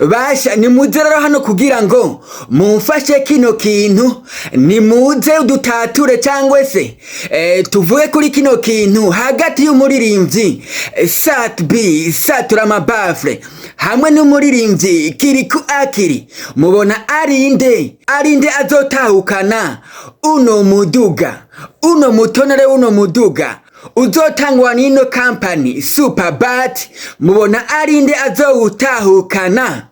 Basha, nimuze rero hano kugira ngo mumfashe kino kintu. Nimuze dutature cyangwa se tuvuge kuri kino kintu hagati y'umuririmbyi Sat B Satura Mabafre hamwe n'umuririmbyi Kirikou Akili. Mubona arinde azotahukana uno muduga, uno mutonore, uno muduga uzotangwa n'ino kampani Superbat? Mubona arinde azowutahukana?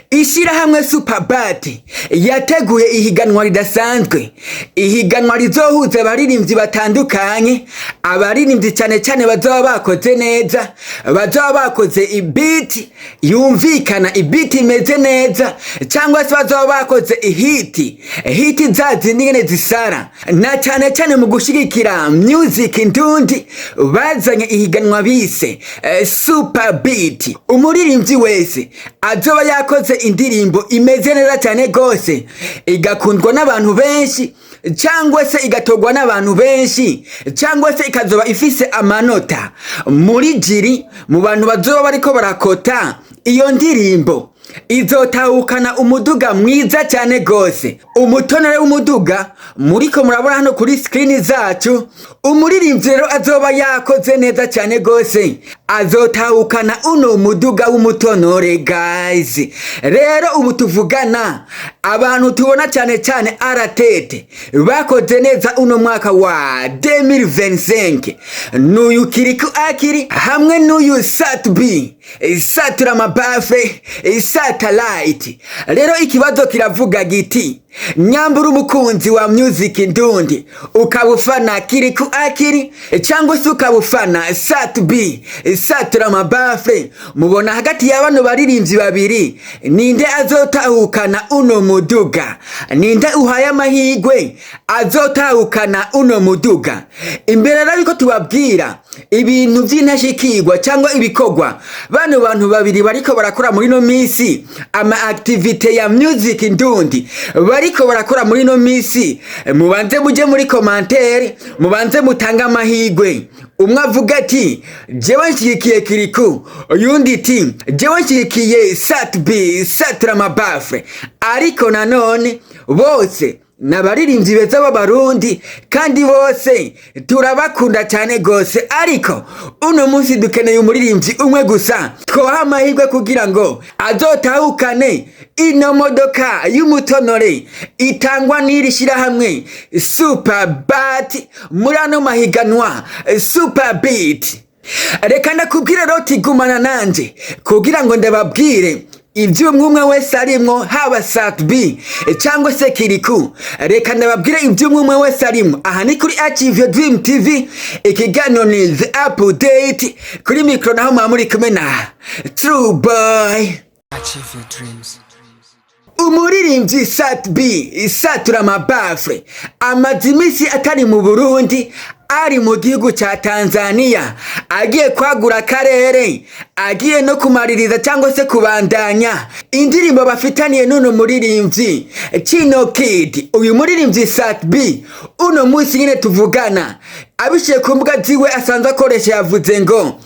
Ishirahamwe Superbat yateguye ihiganwa ridasanzwe, ihiganwa rizohuza abaririmbyi batandukanye, abaririmbyi cyane cyane bazoba bakoze neza, bazoba bakoze ibiti yumvikana, ibiti imeze neza, cyangwa se bazoba bakoze ihiti, hiti za zindi nyene zisara. Na cyane cyane mu gushigikira music ndundi, bazanye ihiganwa bise Super Beat. Umuririmbyi wese azoba yakoze indirimbo imeze neza cyane gose, igakundwa n'abantu benshi, cyangwa se igatorwa n'abantu benshi, cyangwa se ikazoba ifise amanota muri jury, mu bantu bazoba bariko barakota iyo ndirimbo, izotahukana umuduga mwiza cyane gose, umutonore w'umuduga muriko murabona hano kuri screen zacu. Umuririmbyi rero azoba yakoze neza cyane gose azotahukana uno muduga w'umutonore. Guys, rero ubu tuvugana, abantu tubona cyane cyane aratete bakoze neza uno mwaka wa 2025 n'uyu Kirikou Akili hamwe n'uyu Sat B Satura Mabafe Satellite. Rero ikibazo kiravuga giti: nyambura umukunzi wa music ndundi, ukaba ufana Kirikou Akili cyangwa se ukaba ufana Sat B Satura Mabafe, mubona hagati ya bano baririmbyi babiri ninde azotahukana uno muduga? Ninde uhaye amahigwe azotahukana uno muduga? Imbere rero yuko tubabwira ibintu by'intashikirwa cyangwa ibikorwa bano bantu babiri bariko barakora muri no misi, ama activité ya music ndundi bariko barakora muri no misi, mubanze muje muri commentaire, mubanze mutange amahigwe. Umwe avuga ati: "Jewe nshyigikiye Kirikou", uyundi ati: "Jewe nshyigikiye Sat B Satura Mabafre". Ariko nanone bose ni abaririmbyi beza b'Abarundi kandi bose turabakunda cyane gose, ariko uno munsi dukeneye umuririmbyi umwe gusa twoha amahirwe kugira ngo azotahukane ino modoka y'umutonore itangwa n'iri shyirahamwe Superbat muri ano mahiganwa Super Beat. Reka ndakubwire rero, gumana nanje kugira ngo ndababwire ibyo umwe umwe wese arimwo, haba Sat B cyangwa se Kirikou. Reka ndababwire ibyo umwe umwe wese arimwo. Aha ni kuri Achieve Your Dream TV, ikiganiro ni The Update. Kuri mikoro naho muba muri kumwe na True Boy. Achieve your dreams. Umuririmbyi Sat B Satura Mabafre amaze iminsi atari mu Burundi, ari mu gihugu cya Tanzania, agiye kwagura akarere, agiye no kumaririza cyangwa se kubandanya indirimbo bafitaniye n'uno muririmbyi Chino Kid. Uyu muririmbyi Sat B uno munsi nyine tuvugana, abiciye ku mbuga ziwe asanzwe akoresha, yavuze ngo: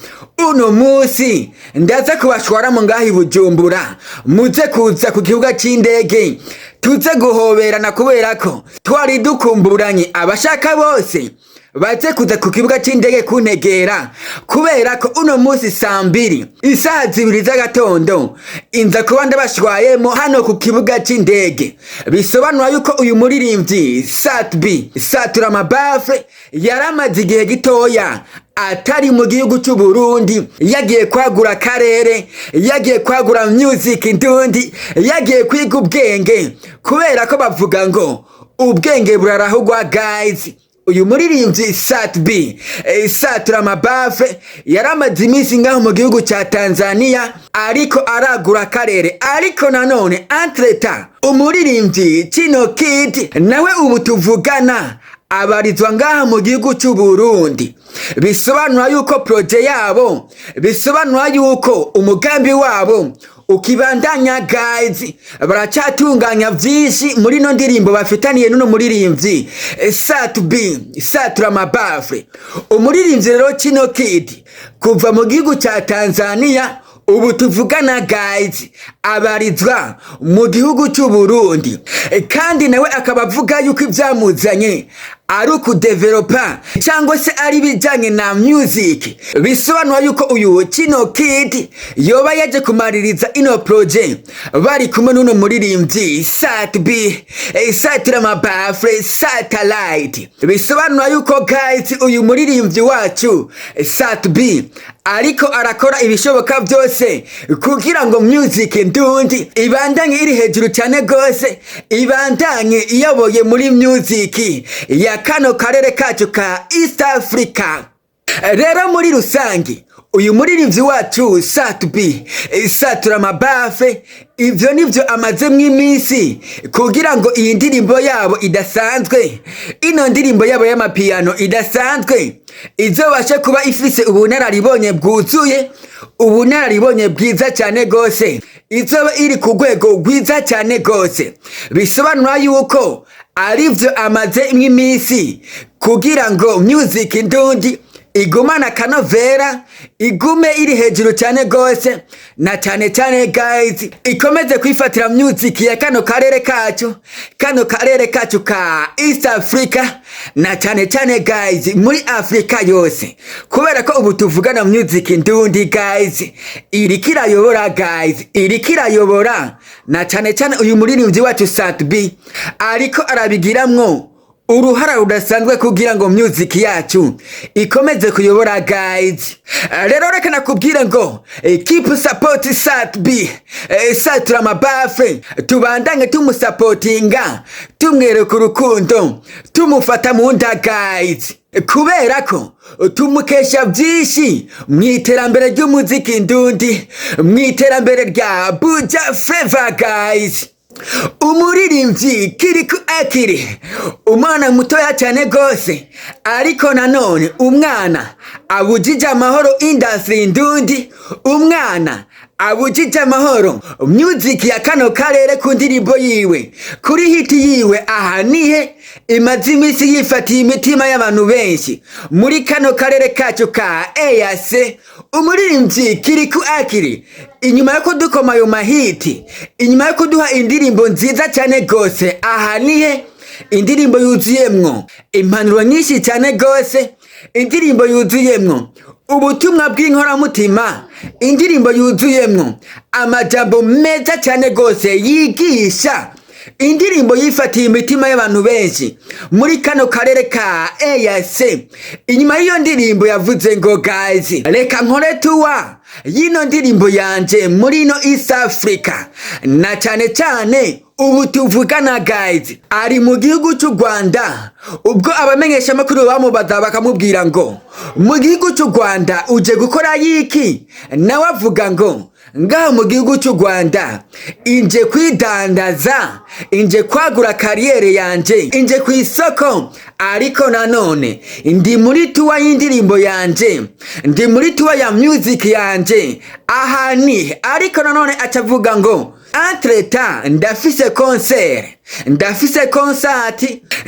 "Uno munsi ndaza kubashwaramo ngaho i Bujumbura, muze kuza ku kibuga c'indege, tuze guhoberana kubera ko twari dukumburanye. Abashaka bose baze kuza ku kibuga c'indege kuntegera, kubera ko uno munsi saa 2, isaha 2 z'agatondo, inza kuba ndabashwayemo hano ku kibuga c'indege." Bisobanura yuko uyu muririmbyi Sat B Satura Mabafe yaramaze igihe gitoya atari mu gihugu cy'u Burundi, yagiye kwagura akarere, yagiye kwagura music ndundi, yagiye kwiga ubwenge, kubera ko bavuga ngo ubwenge burarahugwa. Guys, uyu muririmbyi Sat B Satura Mabafe yaramaze iminsi ngaho mu gihugu cya Tanzania ariko aragura akarere. Ariko nanone entre-temps, umuririmbyi Chino Kid nawe ubu tuvugana abarizwa ngaha mu gihugu cy'u Burundi. Bisobanura yuko projet yabo, bisobanura yuko umugambi wabo ukibandanya. Guys, baracatunganya vyinshi muri no ndirimbo bafitaniye n'uno muririmbyi Sat B Satura Mabafre. Umuririmbyi rero Chino Kid kuva mu gihugu ca Tanzania. Ubu tuvugana, guys, abarizwa mu gihugu cy'u Burundi, kandi nawe akaba avuga yuko ibyamuzanye ari ukudevelopa cyangwa se ari ibijyanye na music. Bisobanura yuko uyu Kino Kid yoba yaje kumaririza ino projet bari kumwe n'uno muririmbyi Sat B, Saturama Bafre Satellite. Bisobanura yuko, guys, uyu muririmbyi wacu Sat B ariko arakora ibishoboka byose kugira ngo music ndundi ibandanye iri hejuru cyane gose, ibandanye iyoboye muri music ya kano karere kacu ka East Africa. Rero muri rusange, uyu muririmbyi wacu Sat B, Saturama Bafe, ivyo nivyo amazemwo iminsi kugira ngo iyi ndirimbo yabo idasanzwe, ino ndirimbo yabo y'amapiyano idasanzwe, izobashe kuba ifise ubunararibonye bwuzuye, ubunararibonye bwiza cyane gose, izoba iri ku rwego rwiza cyane gose. Bisobanura yuko arivyo amaze iminsi kugira ngo music ndundi igumane akanovera, igume iri hejuru cyane gose, na cyane cyane, guys, ikomeze kwifatira music ya kano karere kacu, kano karere kacu ka East Africa, na cyane cyane, guys, muri Africa yose, kubera ko ubu tuvugana music ndundi, guys, iriko irayobora, guys, iriko irayobora, na cyane cyane uyu muririmbyi wacu Sat B ariko arabigiramwo uruhara rudasanzwe kugira ngo music yacu ikomeze kuyobora, guys. Rero reka nakubwire ngo keep support Sat B, Saturama Bafe, tubandanye tumusapotinga, tumwereka urukundo, tumufata mu nda, guys, kubera ko tumukesha byinshi mu iterambere ry'umuziki ndundi, mu iterambere rya Buja Flavor, guys. Umuririmbyi Kiriku Akiri, umwana mutoya cyane gose, ariko nanone umwana abujije amahoro industry ndundi, umwana abujije amahoro music ya kano karere ku ndirimbo yiwe, kuri hit yiwe "Aha Nihe", imaze iminsi yifatiye imitima y'abantu benshi muri kano karere kacu ka EAC. Umuririmbyi Kiriku Akiri, inyuma yo kudukoma ayo mahiti, inyuma yo kuduha indirimbo nziza cyane gose "Aha Nihe", indirimbo yuzuyemwo impanuro nyinshi cyane gose, indirimbo yuzuyemwo ubutumwa bw'inkoramutima, indirimbo yuzuyemwo amajambo meza cyane gose yigisha, indirimbo yifatiye imitima y'abantu benshi muri kano karere ka EAC, inyuma y'iyo ndirimbo yavuze ngo: "Guys, reka nkore tour y'ino ndirimbo yanje muri ino East Africa." Na cyane cyane ubu tuvugana, guys, ari mu gihugu cy'u Rwanda. Ubwo abamenyeshamakuru bamubaza bakamubwira ngo: "Mu gihugu cy'u Rwanda uje gukora yiki?" Nawe avuga ngo: "Ngaho mu gihugu cy'u Rwanda inje kwidandaza, inje kwagura carrière yanje, inje ku isoko, ariko nanone ndi muri tour y'indirimbo yanje, ndi muri tour ya music yanje 'Aha Ni'." Ariko nanone acavuga ngo: "Entre-temps ndafise concert, ndafise concert,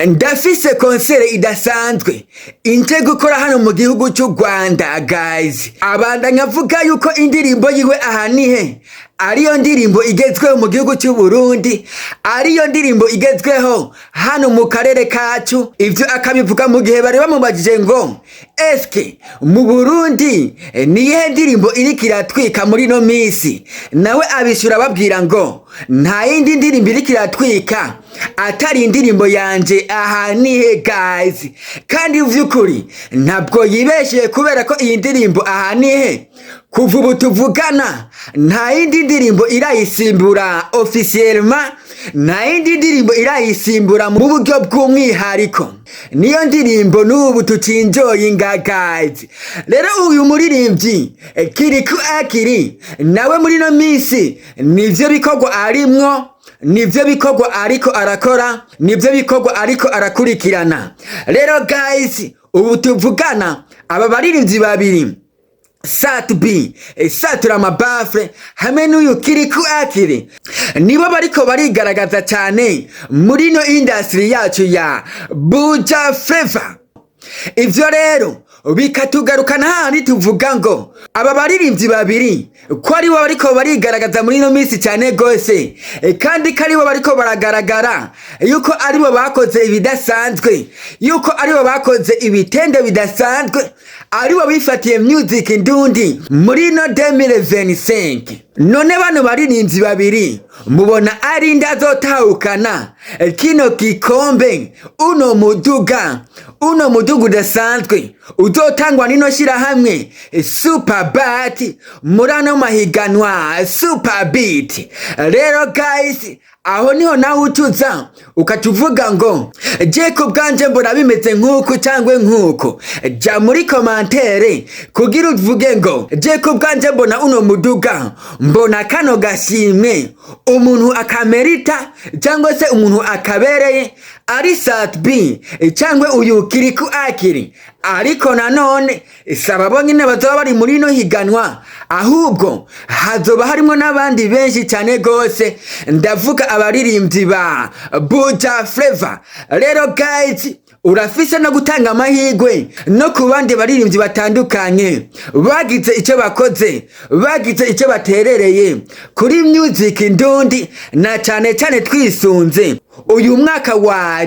ndafise concert idasanzwe inje gukora hano mu gihugu cy'u Rwanda." Guys, abandanya avuga yuko indirimbo yiwe "Aha Nihe" ariyo ndirimbo igezweho mu gihugu cy'u Burundi, ariyo ndirimbo igezweho hano mu karere kacu. Ivyo akabivuga mu gihe bari bamubajije ngo: "Eske mu Burundi niyihe ndirimbo iriko iratwika muri ino minsi?" Nawe abishura ababwira ngo: "Nta yindi ndirimbo iriko iratwika atari indirimbo yanje 'Aha Nihe'." Guys, kandi vy'ukuri ntabwo yibesheye, kubera ko iyi ndirimbo "Aha Nihe" kuva ubu tuvugana nta yindi ndirimbo irayisimbura officiellement, nta yindi ndirimbo irayisimbura mu buryo bw'umwihariko. Niyo ndirimbo n'ubu tucinjoyinga, guys. Rero uyu muririmbyi Kiriku Akiri nawe muri ino minsi nivyo bikorwa arimwo, nivyo bikorwa ariko arakora, nivyo bikorwa ariko arakurikirana. Rero, guys, ubu tuvugana aba baririmbyi babiri, Sat B, Satura Mabafre, hamwe n'uyu Kiriku Akiri, nibo bariko barigaragaza cyane muri ino industry yacu ya Buja Flavor. Ivyo rero bikatugarukana hahandi tuvuga ngo Aba baririmbyi babiri ko aribo bariko barigaragaza muri ino minsi cyane gose, kandi ko aribo bariko baragaragara yuko aribo bakoze ibidasanzwe, yuko aribo bakoze ibitendo bidasanzwe, aribo bifatiye music ndundi muri ino 2025. None bano baririmbyi babiri mubona ari nde azotahukana kino gikombe, uno muduga udasanzwe uzotangwa n'ino shirahamwe Superbat muri ano mahiganwa Super Beat? Rero guys, aho niho nawe ucuza ukaca uvuga ngo: "Je ku bwanje mbona bimeze nk'uku cyangwa nk'uku." Jya muri commentaire kugira uvuge ngo: "Je ku bwanje mbona uno muduga, mbona kano gashimwe umuntu akamerita cyangwa se umuntu akabereye ari Sat-B cyangwa uyu Kirikou Akili." Ariko nanone saba bo nyine bazaba bari muri ino higanwa, ahubwo hazoba harimo n'abandi benshi cyane gose, ndavuga abaririmbyi ba Buja Flavor. Rero guys, urafise no gutanga amahirwe no ku bandi baririmbyi batandukanye bagize icyo bakoze, bagize icyo baterereye kuri music ndundi, na cyane cyane twisunze uyu mwaka wa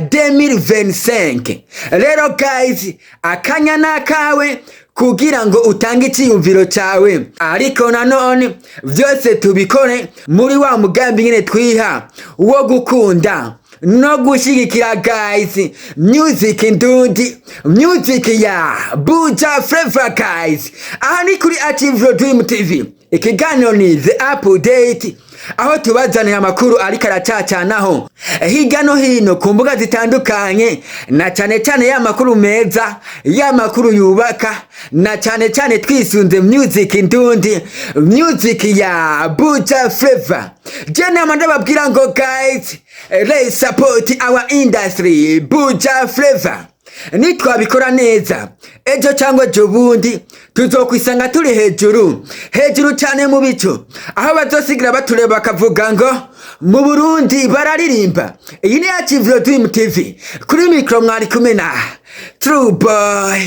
2025. Rero guys, akanya nakawe kugira ngo utange icyiyumviro cyawe, ariko nanone byose tubikore muri wa mugambi nyine twiha wo gukunda no gushyigikira, guys, music ndundi, music ya Buja Flavor. Guys, aha ni kuri Achieve Your Dream TV, ikiganiro ni The Update, aho tubazanira amakuru ariko aracacanaho hirya no hino ku mbuga zitandukanye, na cyane cyane ya makuru meza, ya makuru yubaka, na cyane cyane twisunze music ndundi, music ya Buja Flavor. Je nama ndababwira ngo: guys, let's support our industry Buja Flavor. Nitwabikora neza, ejo cyangwa ejo bundi tuzokwisanga turi hejuru hejuru cyane mu bicu, aho bazosigira batureba bakavuga ngo: "Mu Burundi bararirimba." Iyi ni Achieve Your Dream TV, kuri mikoro mwari kumwe na True Boy.